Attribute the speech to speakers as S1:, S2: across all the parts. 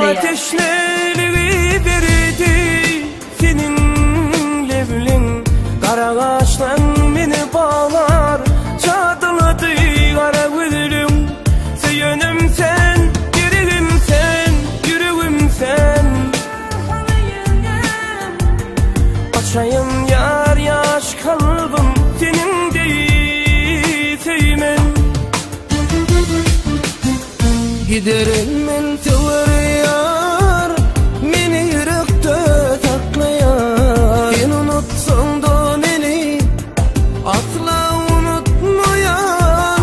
S1: Maňa
S2: isleýär.
S1: teşneligi berdi seniň lebliň Gara gaşlaň meni baglar jadylady gara gözlüň Söýenim sen, geregim sen, ýüregim sen Açaýyn ýar ýaş kalbym seniň deý söýmen
S3: Giderin men söwer ýar Meni ýürekde saklaýar Sen unutsaň da meni Asla unutmaýan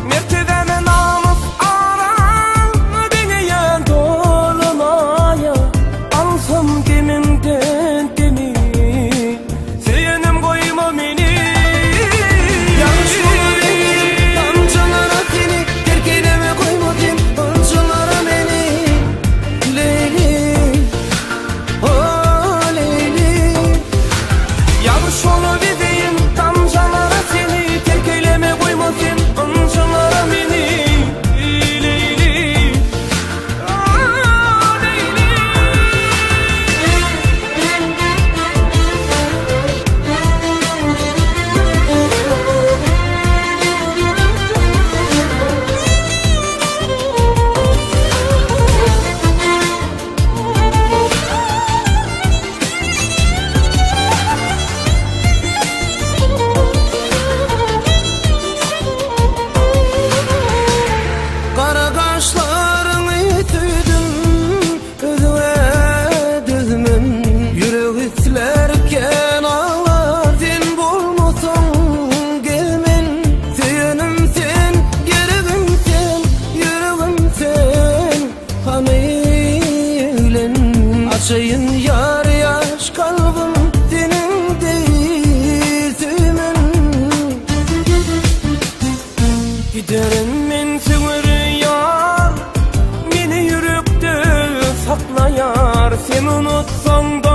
S1: Mertebäme namys aram Deňeýän dolanaýa Alsam demiňden demi Söýenim goýma meni
S3: Ýagyş boluberin damjalara seni Terk eýleme goýma sen ynjylara meni Leýli o Leýli
S1: Ýagyş boluberin damjalara seni Terk eýleme goýma sen ynjylara meni Leýli ah, Leýli
S3: Gara gaşlaryňy söýdüm Özüňe dözmem Ýürek islärken aglar Sen bolmasaň gelmen Söýenim sen, geregim sen Ýüregim sen Hany öýlen Açaýyn ýar ýaş kalbym Seniň deý söýmen
S1: Giderin men söwer ýar Meni ýürekde saklaýar Sen unutsaň da.